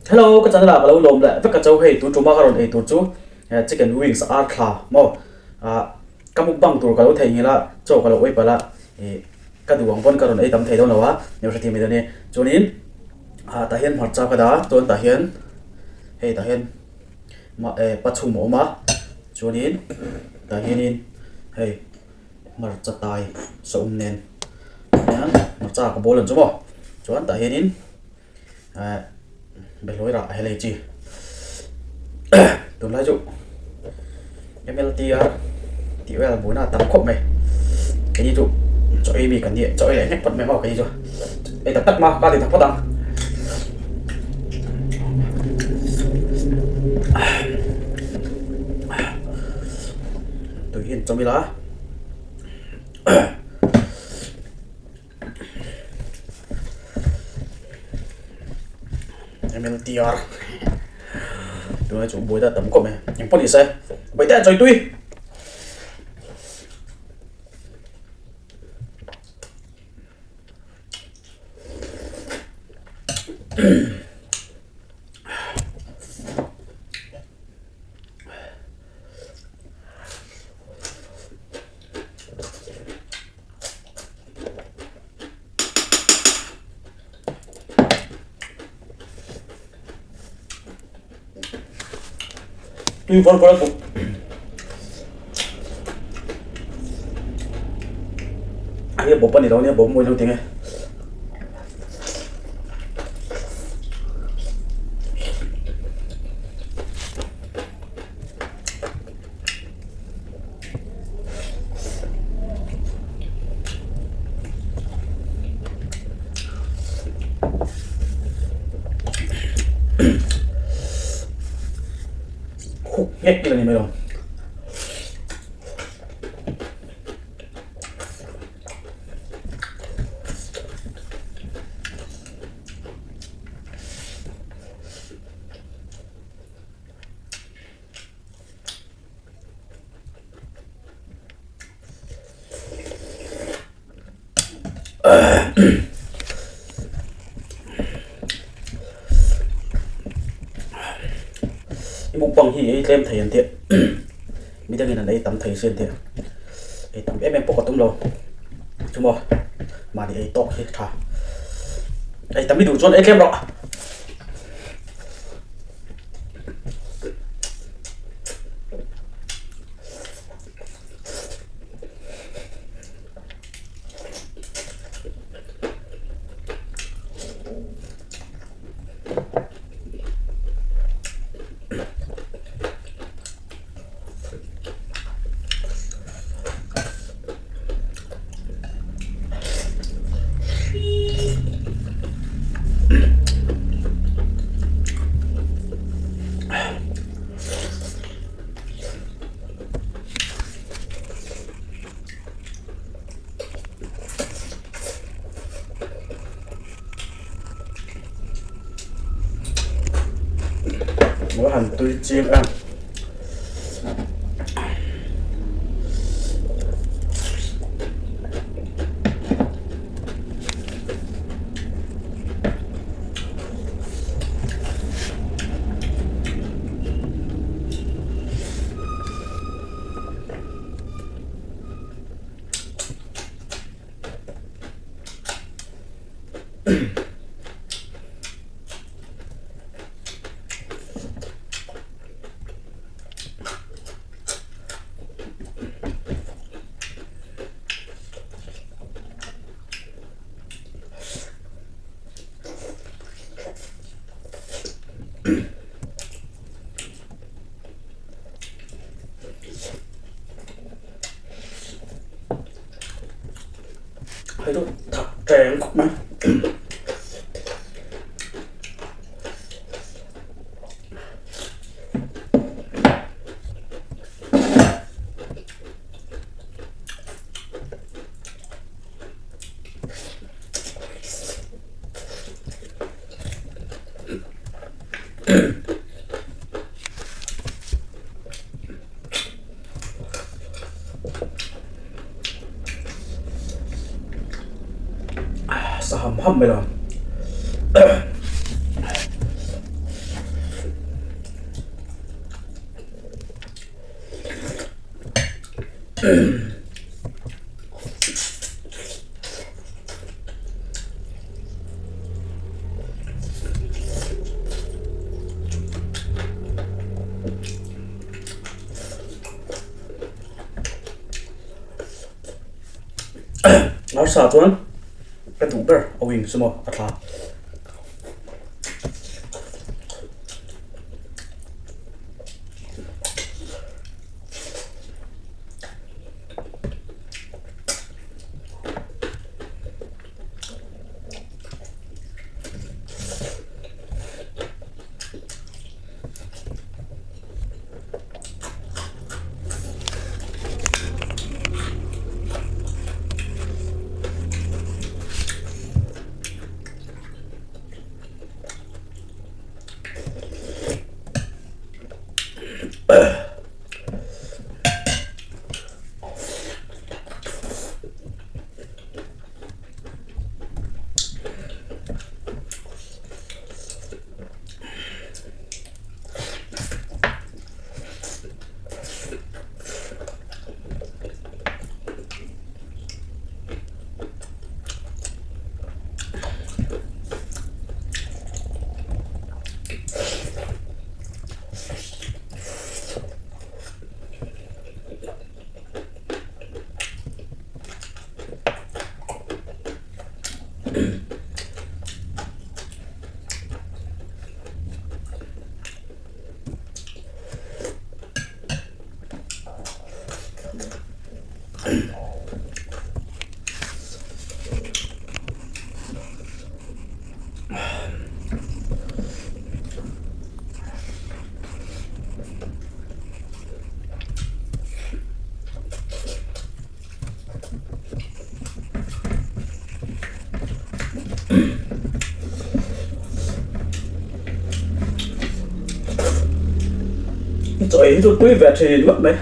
Hello ka channel ah ka lo lawm leh vek ka cho hei tun tuma ka rawn ei tur chu chicken wings ar thla maw ah ka mukbang tur ka lo theihnghilh a chaw ka lo awih palh a ih ka duh ang pawn ka rawn ei tam thei dawn lo a ni hrethiam mai dawn e chuanin ah tah hian hmarcha ka dah a chuan tah hian hei tah hian mah eh pachhum a awm a chuanin tah hianin hei. Hmarcha tai saum nen hian hmarcha ka bawl ang chu maw chuan tah hianin eh behlawi rah helai chi tunlai chu M_L_T_R tih vel buaina a tam khawp mai keini chu chaw ei mi kan nia chaw ei leh hlek phawt mai maw keini chu ei tak tak ma ka ti tak phawt ang. Tui hi an chawm ila. MLTR tunah chu buai ta tam khawp mai eng pawh ni se baihte a chawi tui. Tui vawr vawr a bawk. Hei bawp a ni lo nia bawp mawi lo ting e. Khuk nghek ila ni mai lo. I mukbang hi ei tlem thei an tih midangin an ei tam thei sin tih ei tam em em pawh ka tum lo chumaw mahni ei tawk hi tha ei tam i duh chuan ei tlem rawh. Maw han tui chim em. Hei chu thak ṭeng khawp mai. Sa ham ham mai lo. Arsa chuan ka duh ber a wings maw a thla. Chaw ei hi chu tui ve thin ngawt mai.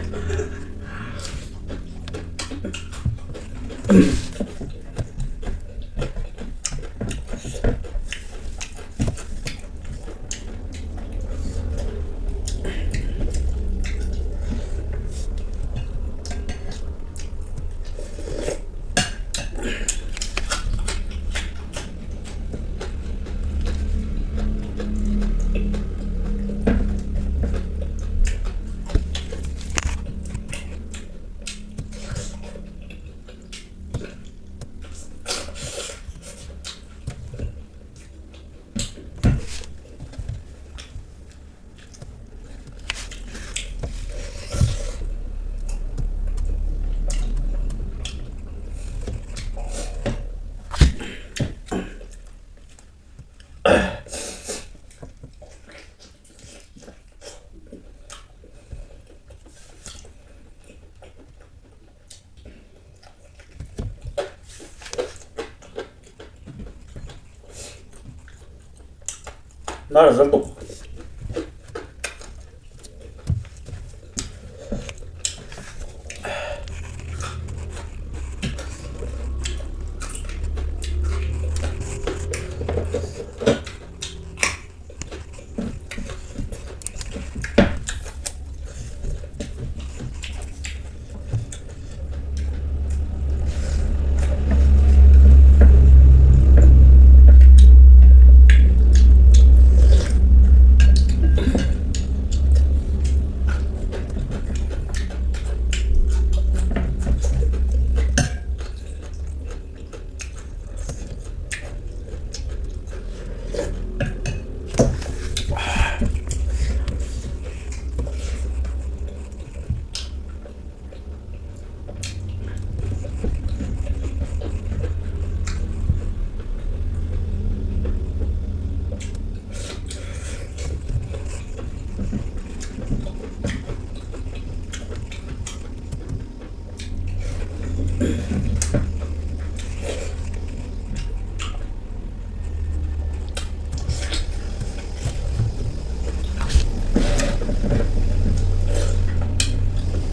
Nar zal tuk.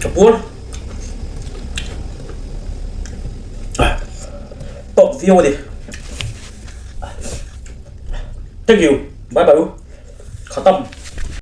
Ka puar tawk viau a ni thank you bye bye u khatam.